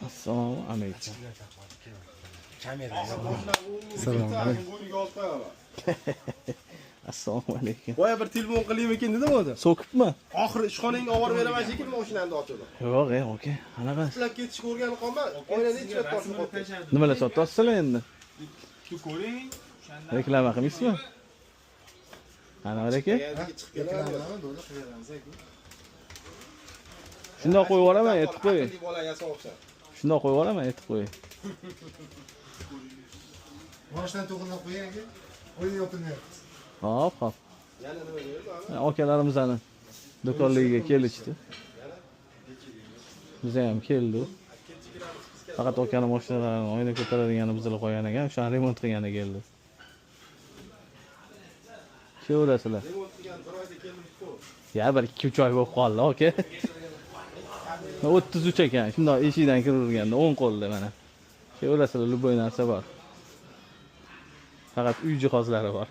Assalomu alaykum. Assalomu alaykum. Assalomu alaykum. Boya bir telefon qilaymikin dedim o'zi. So'kibmi? Oxiri ishxonangga olib borib beraman shekilli mashinamni ochildi. Yo'q, ey, aka. Qanaqa? Uxlab ketishga o'rganib qolma. Oynani ichida tortib qolib. Nimalar sotyapsizlar endi? Ko'ring. Reklama qilmaysizmi? Qanaqa aka? Chiqib keladi. Shundoq qo'yib yuboraman, aytib qo'ying. Aqlli bola yasabsan. Shundoq qo'yib yuboraman, aytib qo'ying. Mashinani to'g'irlab qo'ying aka. O'yin yopilmayapti. Hop, hop. Yana nima deydi? Akalarimizni do'konligiga kelishdi. Biz ham keldik. Faqat akani mashinalarini oyna ko'taradigani buzilib qolgan ekan, o'shani remont qilgani keldi. Kelaverasizlar. Remont qilgan bir oyda keldik-ku. Ya bir 2-3 oy bo'lib qoldi, aka. 33 ekan, shundoq eshikdan kiraverganda o'ng qo'lda mana. Kelaverasizlar, любой narsa bor. Faqat uy jihozlari bor.